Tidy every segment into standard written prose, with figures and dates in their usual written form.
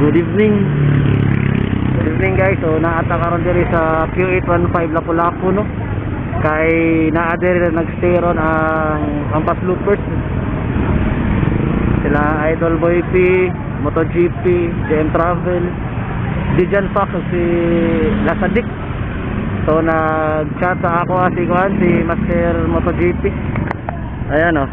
Good evening. Good evening, guys. So naata karon diri sa Q815 Lapu-Lapu, no. Kay naa diri na nagstay ron ang Hampas Loopers. Sila Idol Boy P, MotoGP, JM Travel, Dijan Fox ug si Lasadik. So nag-chat sa ako si kuan, si Master MotoGP. Ayan oh.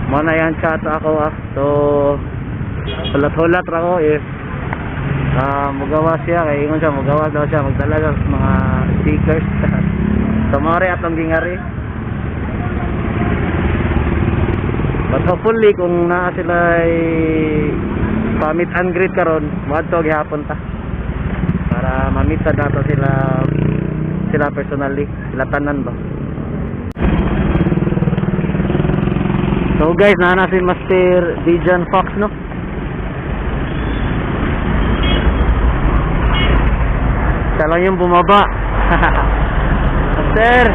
Mo na yan chat ako ah. So hulat-hulat ra ko if mugawa siya kay ingon siya mugawa daw siya magdala sa mga stickers. So mao rin atong gingari. But hopefully kung naa sila ay pa meet and greet karon, moadto gihapon ta. Para ma-meet ta nato sila sila personally, sila tanan ba. So guys, naa na si Master Dijan Fox, no? Siya lang yung bumaba. Master!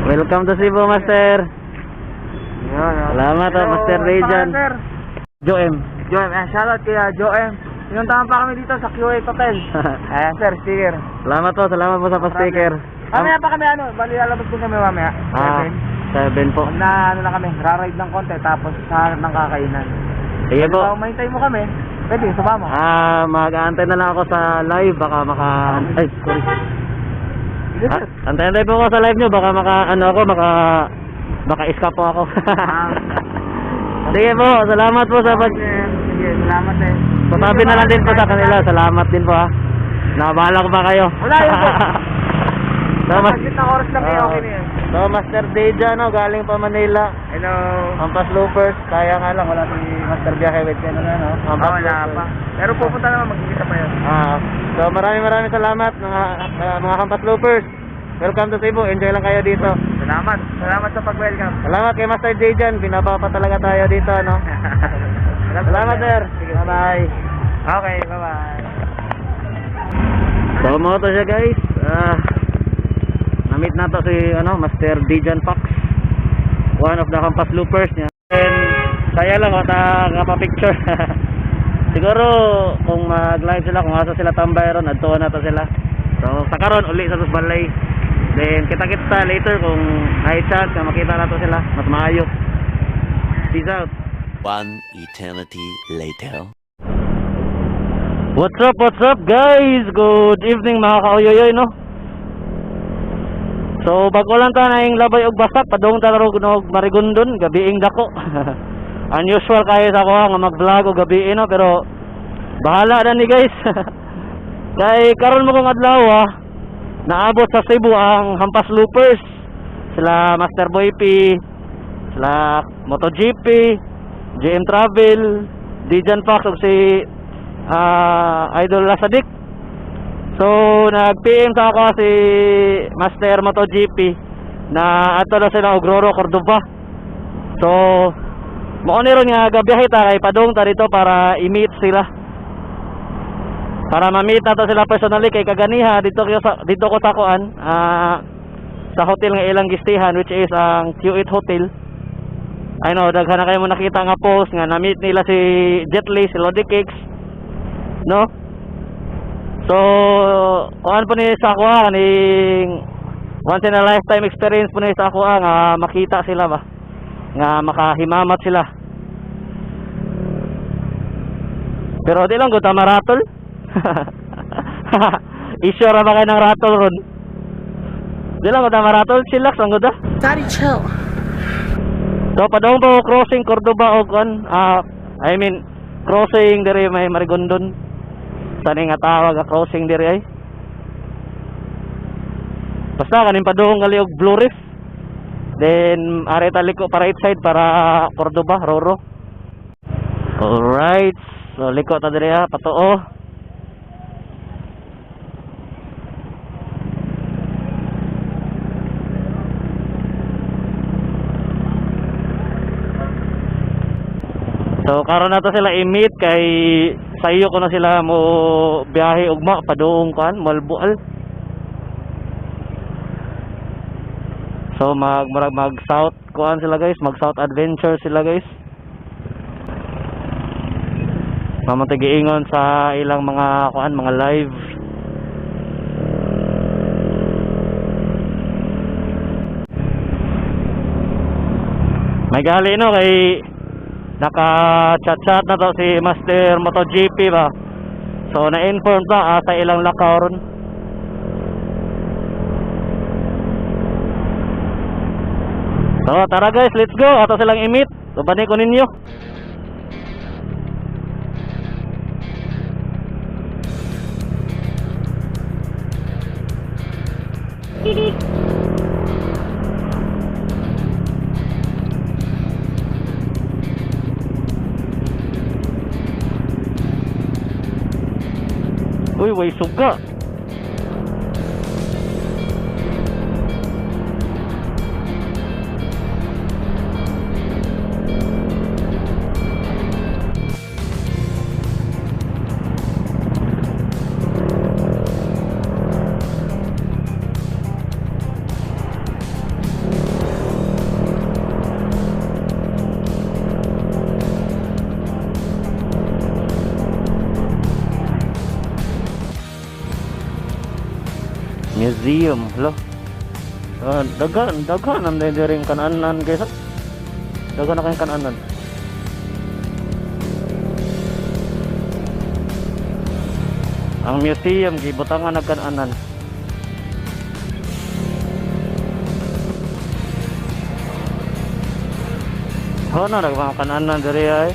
Welcome to Cebu, Master. Salamat, oh, Master Dejan. Joem. Joem, shoutout kay Joem. Pinuntahan pa kami dito sa QA Hotel. Ayan, sir, sticker. Salamat po sa pa-sticker. Mamaya pa kami ano, bali lalabas din kami mamaya. Ah, 7. 7 po. Pag na ano na kami, raride ng konti tapos sa hanap ng kakainan. Sige po. Kung mahintay mo kami, pwede sumama. Ah, mag-aantay na lang ako sa live baka maka ay, sorry. Sige, sir. Ah, antay-antay po ako sa live nyo baka maka ano ako maka baka iska po ako. Ah. Sige po, salamat po sa pag Sir, sige, salamat eh. Pasabi na lang din po sa kanila, salamat din po ha. Nabahala ko ba kayo? Wala yun po. So, Saglit na oras lang eh, okay na yun. So, Master Deja, no, galing pa Manila. Hello. Hampas Loopers, kaya nga lang, wala si Master Biyahe with ano na, no? Hampas Ah, wala Loopers. pa. Pero pupunta naman, magkikita pa yun. Ah, so maraming maraming salamat mga Hampas Loopers. Welcome to Cebu. Enjoy lang kayo dito. Salamat. Salamat sa pag-welcome. Salamat kay Master Dejan, binaba pa talaga tayo dito, no? Salamat, sir. Sige. Bye-bye. Okay, bye-bye. So mo to siya, guys. Ah, na-meet na to si ano, Master Dijan Fox. One of the Hampas Loopers niya. And saya lang wala ka pa-picture. Siguro kung mag-live sila, kung asa sila tambay ron, adto na to sila. So sa karon uli sa Balay. Then kita-kita later kung may chance na makita na to sila, mas maayo. Peace out. One eternity later. What's up guys? Good evening mga kauyoyoy, no? So bago lang ta naing labay og basak, padung ta rog og Marigondon, gabiing dako. Unusual kayo sa ako nga mag-vlog og gabi, no, pero bahala na ni guys. Kay karon mo kong adlaw ah, naabot sa Cebu ang Hampas Loopers. Sila Master Boy P, sila MotoGP, JM Travel, Dijan Fox ug si Idol Lasadik. So nag-PM sa ako si Master MotoGP na ato na sila og Roro Cordova. So mao ni ron nga gabiyahe ta kay padung ta dito para i-meet sila. Para ma-meet nato sila personally kay kaganiha dito ko sa dito ko sa kuan sa hotel nga ilang gistihan, which is ang Q8 Hotel. I know daghan na kayo mo nakita nga post nga na-meet nila si Jet Li, si Lodi Cakes, no? So, kuan po ni sa ako kaning once in a lifetime experience po ni sa ako nga makita sila ba, nga makahimamat sila. Pero di lang ko tama ratol. Issue ra ba kayo ng ratol ron? Di lang ko tama ratol, chillax lang gud ah. Daddy, chill. So padung po crossing Cordoba o kuan, I mean crossing diri may Marigondon. Sani nga tawag a crossing diri ay. Basta kaning padung kali og Blue Reef. Then are ta liko para right side para Cordoba, Roro. Alright. So liko ta diri ha, patuo. So karon na to sila i-meet kay sayo ko na sila mo biyahe ugma padung kuan Malbual. So mag murag mag south kuan sila guys, mag south adventure sila guys. Mamatay giingon sa ilang mga kuan, mga live. May gali no kay naka-chat-chat na to si Master MotoGP ba. So na-inform ta sa ilang lakaw ron. So tara guys, let's go. Ato silang i-meet. Ubanin ko ninyo. Uy, way suga. Museum, lo. Daghan, daghan ang diri kananan guys. Daghan na kayong kananan. Ang museum gibutangan og kananan. Ho na mga kananan diri ay.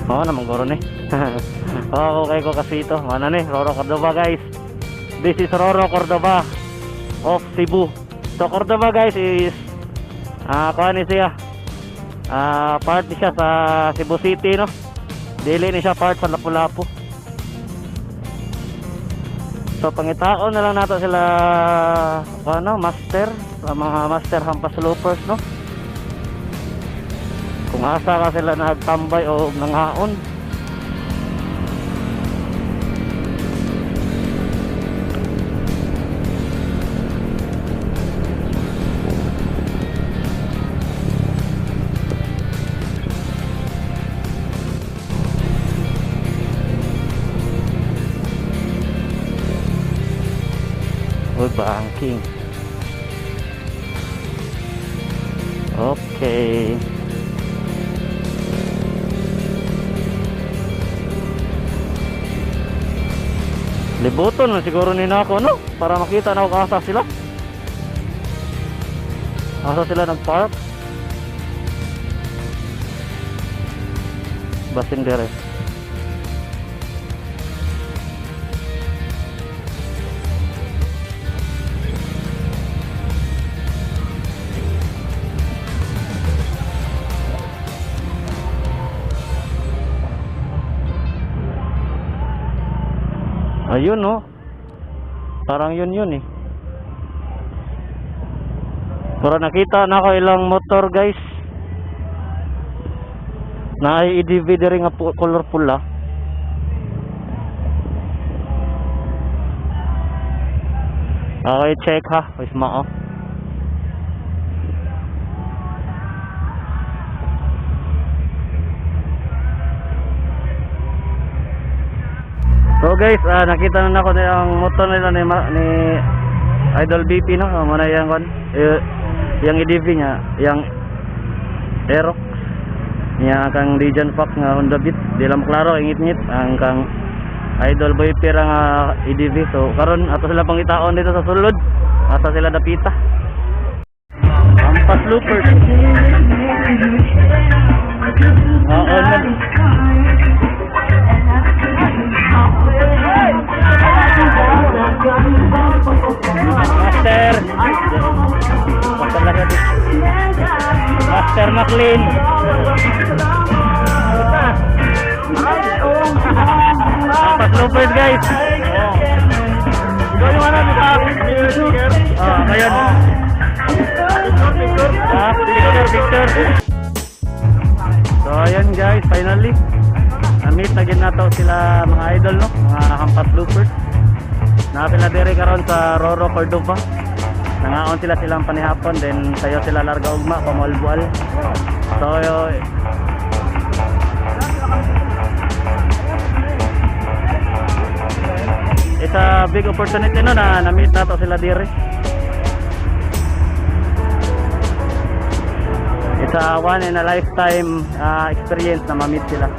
Oo naman guro ni. Oo, okay ko kasi ito. Mana ni, Roro Cordova guys. This is Roro Cordova of Cebu. So Cordova guys is kuan ni siya. Part ni siya sa Cebu City no. Dili ni siya part sa Lapu-Lapu. So pangitaon na lang nato sila ano, master, mga master hampas loopers no. Kung asa ka sila nagtambay o nanghaon. Uy, banking. Okay. Libuton na siguro ni nako no, para makita na ako asa sila. Asa sila nagpark? Basin dire. Ayun no. Parang yun yun eh. Pero nakita na ako ilang motor guys. Na EDV diri nga color pula. Okay, check ha. Wis mao. So guys, nakita na nako na ang motor nila ni Idol BP no. Mo na yang kon. Yang EDV niya, yang Aerox niya kang Legion Fox nga Honda Beat. Di lang klaro ingit-ngit ang kang Idol Boy Pira nga EDV. So karon ato sila pangitaon dito sa sulod. Asa sila dapita. Hampas loopers. Oo, na. Master. Master lang yan. Master McLean. Hampas loopers guys. Ikaw yung ano, di ba? Ngayon. sir. So ayun guys, finally na-meet na gyud nato sila, mga idol, no, mga Hampas Loopers. Na sila diri karon sa Roro Cordova. Nangaon sila silang panihapon, then sayo sila larga ugma pa Moalboal. So yo, it's a big opportunity, no, na na-meet nato sila diri. It's a one in a lifetime experience na ma-meet sila.